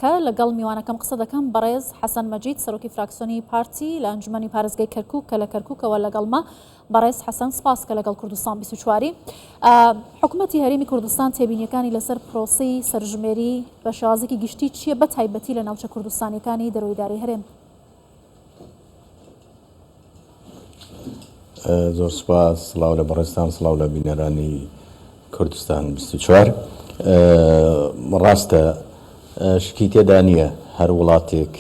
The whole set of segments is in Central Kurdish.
کە لەگەڵ میوانەکەم قسە دەکەم بەڕێز حەسەن مەجید سەرۆکی فراکسیۆنی پارتی لە ئەنجومەنی پارێزگای کەرکوک کە لە کەرکوکەوە لەگەڵمە. بەڕێز حەسەن سپاس کە لەگەڵ کوردستان 24 ی. حکومەتی هەرێمی کوردستان تێبینیەکانی لەسەر پرۆسەی سەرژمێری بە شێوازێکی گشتی چییە بە تایبەتی لە ناوچە کوردستانیەکانی دەرەوەی ئیدارەی هەرێم؟ زۆر سوپاس، سڵاو لە بەڕێزتان، سڵاو لە بینەرانی کوردستان 24. ڕاستە شکی تێدا نییە هەر وڵاتێک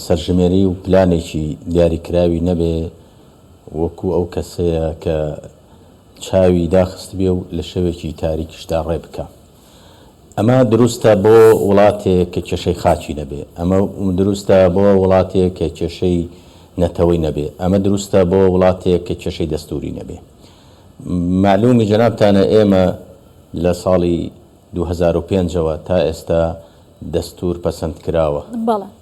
سەرژمێری و پلانێکی دیاریکراوی نەبێ وەکو ئەو کەسەیە کە چاوی داخستبێ و لە شەوێکی تاریکیشدا ڕێ بکا. ئەمە دروستە بۆ وڵاتێک کە کێشەی خاکی نەبێ، ئەمە دروستە بۆ وڵاتێک کە کێشەی نەتەوەی نەبێ، ئەمە دروستە بۆ وڵاتێک کە کێشەی دەستووری نەبێ. مەعلوومی جەنابتانە ئێمە لە ساڵی 2005 ەوە تا ئێستا دەستوور پەسەند کراوە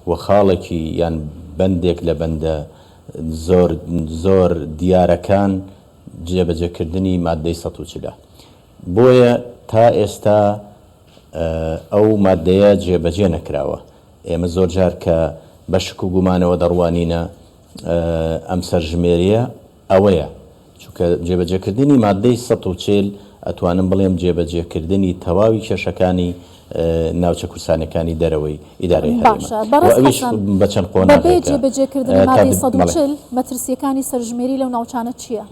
و خاڵێکی یان بەندێک لە بەندە زۆر زۆر دیارەکان جێبەجێکردنی ماددەی 140 ە. بۆیە تا ئێستا ئەو ماددەیە جێبەجێ نەکراوە. ئێمە زۆر جار کە بە شک و گومانەوە دەڕوانینە ئەم سەرژمێرییە ئەوەیە، چونکە جێبەجێکردنی ماددەی 140 ئەتوانم بڵێم جێبەجێکردنی تەواوی کێشەکانی ناوچە کوردستانیەکانی دەرەوەی ئیدارەی هەرێمە باشە و بەڕێز ئەویش حەسەن، بە چەند بەبێ قۆناغێکە جێبەجێکردنی تا ماددەی بەڵێ. 140 مەترسییەکانی سەرژمێری لەو ناوچانە چییە؟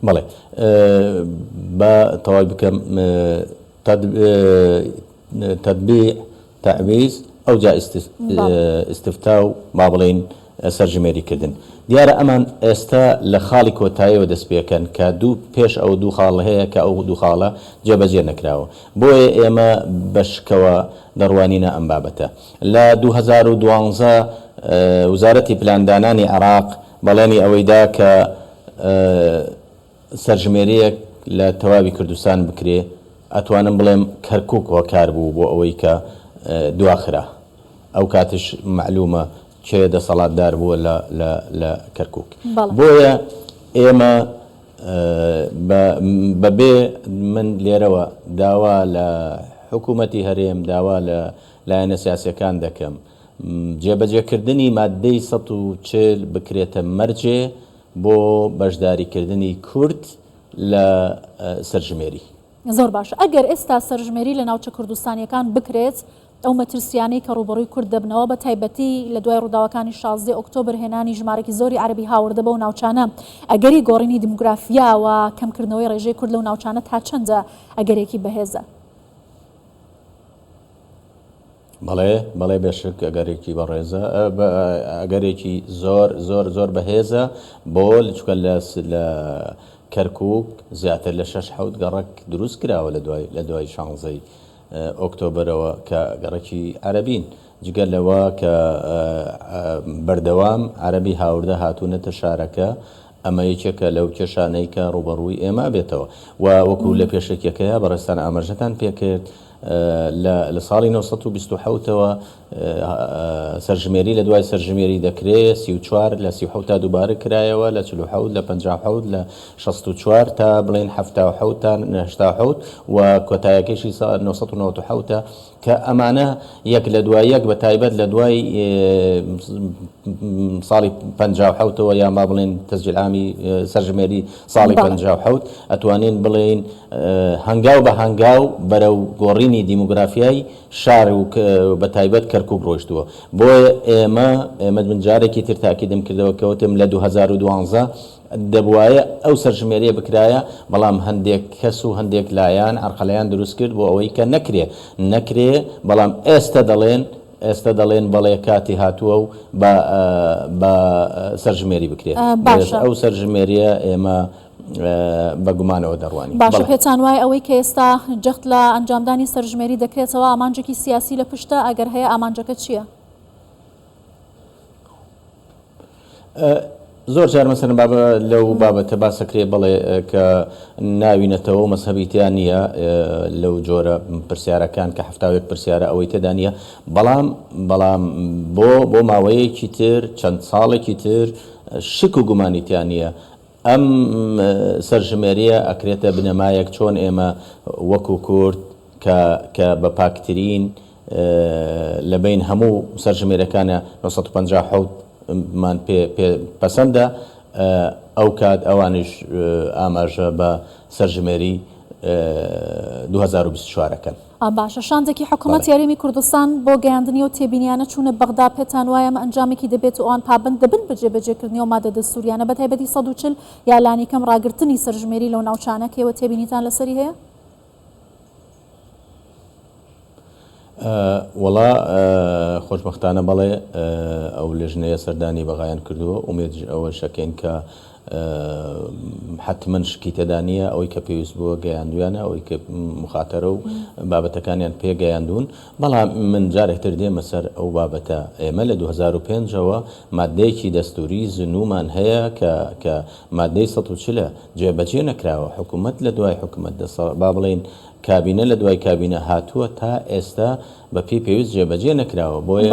بەڵێ با تەواوی بکەم تەتبیع تەعویز ئەوجا ئیستفتا و با بڵێین سەرژمێری کردن دیارە ئەمان ئێستا لە خاڵی کۆتاییەوە دەست پێکەن کە دوو پێش ئەو دوو خاڵ هەیە کە ئەو دوو خاڵە جێبەجێ نەکراوە بۆیە ئێمە بە شکەوە دەڕوانینە ئەم بابەتە لە 2012 وزارەتی پلاندانانی عێراق بەڵێنی ئەوەی دا کە سەرژمێرییەک لە تەواوی کوردستان بکرێ، ئەتوانم بڵێم کەرکووک هۆکار بوو بۆ ئەوەی کە دواخرا. ئەو کاتیش مەعلوومە کێ دەسەڵاتدار بووە لە لە لە کەرکووک. بۆیە ئێمە بە بە بێ من لێرەوە داوا لە حکوومەتی هەرێم، داوا لە لایەنە سیاسییەکان دەکەم، جێبەجێکردنی ماددەی 140 بکرێتە مەرجێ بۆ بەشداریکردنی کورد لە سەرژمێری. زۆر باشە ئەگەر ئێستا سەرژمێری لە ناوچە کوردستانیەکان بکرێت ئەو مەترسیانەی کە ڕووبەڕووی کورد دەبنەوە بە تایبەتی لە دوای ڕووداوەکانی شازدەی ئۆکتۆبر هێنانی ژمارەکی زۆری عەرەبی هاوردە بەو ناوچانە ئەگەری گۆڕینی دیموگرافیا و کەمکردنەوەی ڕێژەی کورد لەو ناوچانە تا چەندە ئەگەرێکی بەهێزە؟ بەڵێ بەڵێ بێشک ئەگەرێکی بەڕێزە ئەگەرێکی زۆر زۆر زۆر بەهێزە بۆ چکە لە لە کەرکک زیاتر لە شش حوت گەڕک دروست کراوە لە دوای لە دوای شانزەی ئۆکتۆبرەوە کە گەڕەکی عەربین جگە لەوە کە بەردەوام عەربی هاوردە هاتوونەتە شارەکە ئەمە یەکێکە لەو کێشانەی کە ڕووبەڕووی ئێمە بێتەوە و وەکو لە پێشەکیەکەیا بەڕێزتان ئاماژەتان پێکرد لە لە ساڵی 927 ەوە سەرژمێری لە دوای سەرژمێری دەکرێ 34 لە 37 تا دووبارە کرایەوە لە 47 لە 57 لە 64 تا بڵێن 77 تا 87 و کۆتایەکەشی 997 کە ئەمانە یەک لە دوای یەک بە تایبەت لە دوای ساڵی 57 ەوە یان با بڵێن تەسجیل عامی سەرژمێری ساڵی 57 ئەتوانین بڵێین هەنگاو بە هەنگاو بەرەو گۆڕینی دیموگرافیای شار و بە تایبەت کەرکوک ڕۆیشتووە بۆیە ئێمە ئێمە من جارێکی تر تاکیدم کردەوە کەوتم لە 2012 دەبوایە ئەو سەرژمێریە بکرایە، بەڵام هەندێک کەس و هەندێک لایەن عەرقەلەیان دروست کرد بۆ ئەوەی کە نەکرێ، نەکرێ، بەڵام ئێستە دەڵێن، ئێستە دەڵێن بەڵێ کاتی هاتووە و با با سەرژمێری بکرێ. باشە. ئەو سەرژمێریە ئێمە بە گومانەوە دەڕوانین. باشە بەڵێ. پێتان وایە ئەوەی کە ئێستا جەخت لە ئەنجامدانی سەرژمێری دەکرێتەوە ئامانجێکی سیاسی لە پشتە؟ ئەگەر هەیە ئامانجەکە چییە؟ زۆر جار مەسەلەن بابە لەو بابەتە باسەکرێ بەڵێ کە ناوی نەتەوە و مەزهەبی تیا نییە لەو جۆرە پرسیارەکان کە هەفتاوێک پرسیارە ئەوەی تێدا نییە بەڵام بەڵام بۆ بۆ ماوەیەکی تر چەند ساڵێکی تر شک و گومانی تیا نییە ئەم سەرژمێریە ئەکرێتە بنەمایەک چۆن ئێمە وەکو کورد. کە کە بە پاکترین لە بەین هەموو سەرژمێرەکانە 957 مان پێ پێ پەسەندە ئەو کات ئەوانیش ئاماژە بە سەرژمێری 2024 ئەکەن. باشە شاندێکی بەڵێ. حکوومەتی هەرێمی کوردستان بۆ گەیاندنی ئەو تێبینیانە چوونە بەغدا، پێتان وایە ئەمە ئەنجامێکی دەبێت و ئەوان پابەند دەبن بە جێبەجێکردنی ئەو مادە دەستووریانە بە تایبەتی 140 یا لانیکەم ڕاگرتنی سەرژمێری لەو ناوچانە کە ئێوە تێبینیتان لەسەری هەیە؟ وەڵا خۆشبەختانە بەڵێ ئەو لێژنەیە سەردانی بەغایان کردووە ئومێدیش ئەوەش ئەکەین کە حەتمەن شکی تێدا نییە ئەوەی کە پێویست بووە گەیاندویانە ئەوەی کە مخاتەرە و بابەتەکانیان پێ گەیاندوون بەڵام من جارێک تر دێمە سەر ئەو بابەتە ئێمە لە 2005ەوە مادەیەکی دەستوری زنومان هەیە کە کە مادەی 140 جێبەجێ نەکراوە حکوومەت لە دوای حکوومەت دەسە با بڵێین کابینە لە دوای کابینە هاتووە تا ئێستا بە پێی پێویست جێبەجێ نەکراوە بۆیە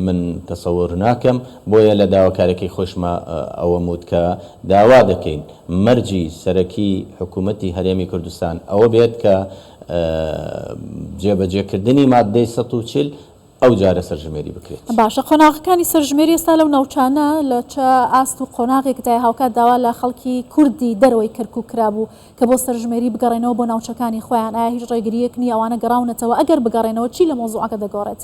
من تەسەور ناکەم بۆیە لە داواکاریەکەی خۆشما ئەوەم وت کە داوا دەکەین مەرجی سەرەکی حکوومەتی هەرێمی کوردستان ئەوە بێت کە جێبەجێکردنی ماددەی 140 ئەو جارە سەرژمێری بکرێت. باشە قۆناغەکانی سەرژمێری ئێستا لەو ناوچانە لە چ ئاست و قۆناغێکدایە هاوکات داوا لە خەڵکی کوردی دەرەوەی کەرکوک کرابوو کە بۆ سەرژمێری بگەڕێنەوە بۆ ناوچەکانی خۆیان ئایا هیچ ڕێگرییەک نییە ئەوانە گەڕاونەتەوە ئەگەر بگەڕێنەوە چی لە مەوزوعەکە دەگۆڕێت؟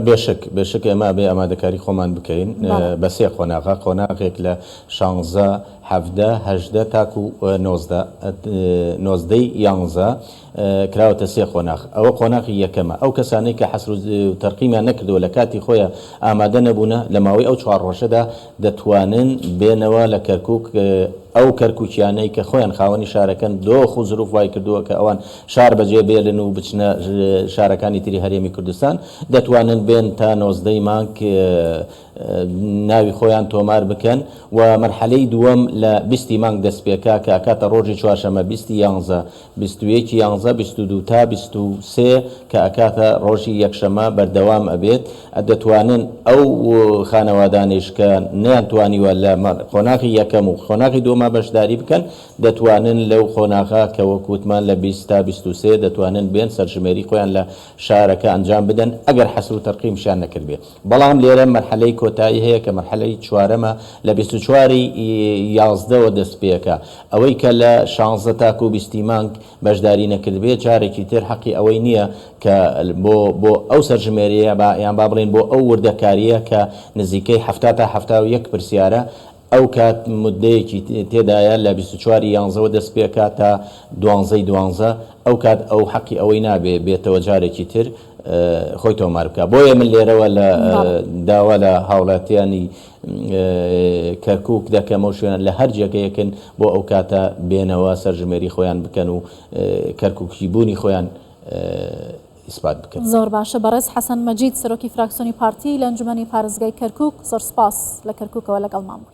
بێشک بێشک ئێمە ئەبێ ئامادەکاری خۆمان بکەین بە سێ قۆناغە قۆناغێک لە شانزە حەڤدە هەژدە تاکو نۆزدە نۆزدەی یانزە کراوەتە سێ قۆناغ ئەوە قۆناغی یەکەمە ئەو کەسانەی کە حەسر و تەرقیمیان نەکردووە لە کاتی خۆیان ئامادە نەبوونە لە ماوەی ئەو چوار ڕۆژەدا دەتوانن بێنەوە لە کەرکوک ئەو کەرکوکیانەی کە خۆیان خاوەنی شارەکەن دۆخ و زروف وای کردووە کە ئەوان شار بەجێ بێلن و بچنە شارەکانی تری هەرێمی کوردستان دەتوانن بێن تا نۆزدەی مانگ ناوی خۆیان تۆمار بکەن و مەرحەلەی دووەم لە بیستی مانگ دەست پێکا کە ئەکاتە ڕۆژی چوارشەمە بیستی یانزە 21 یانزە 22 تا 23 کە ئەکاتە ڕۆژی یەکشەمە بەردەوام ئەبێت دەتوانن ئەو خانەوادانەیش کە نەیانتوانیوە لە قۆناغی یەکەم و قۆناغی دووەما بەشداری بکەن دەتوانن لەو قۆناغە کە وەک وتمان لە 20 تا 23 دەتوانن بێن سەرژمێری خۆیان لە شارەکە ئەنجام بدەن ئەگەر حەسر و تەرقیمشیان نەکردبێ بەڵام لێرە مەرحەلەی کۆتایی هەیە کە مەرحەلەی چوارەمە لە 24 ی یازدەوە دەست پێکا ئەوەی کە لە شانزە تاکو بیستی مانگ بەشداری نەکردبێ جارێکی تر حەقی ئەوەی نییە کە بۆ بۆ ئەو سەرژمێرییە با یان با بڵێین بۆ ئەو وردەکارییە کە نزیکەی 70 تا 71 پرسیارە ئەو کات موددەیەکی تێدایە لە 24 ی یانزەوە دەست پێکا تا دوانزەی دوانزە ئەو کات ئەو حەقی ئەوەی نابێ بێتەوە جارێکی تر خۆی تۆمار بکا بۆیە من لێرەوە لە داوا لە هاوڵاتیانی کەرکوک دەکەم ئەو شوێنە لە هەر جێگەیەکن بۆ ئەو کاتە بێنەوە سەرژمێری خۆیان بکەن و کەرکوکی بوونی خۆیان ئیسپات بکەن. زۆر باشە بەڕێز حەسەن مەجید سەرۆکی فراکسیۆنی پارتی لە ئەنجومەنی پارێزگای کەرکوک زۆر سوپاس لە کەرکوکەوە لەگەڵمان بووی.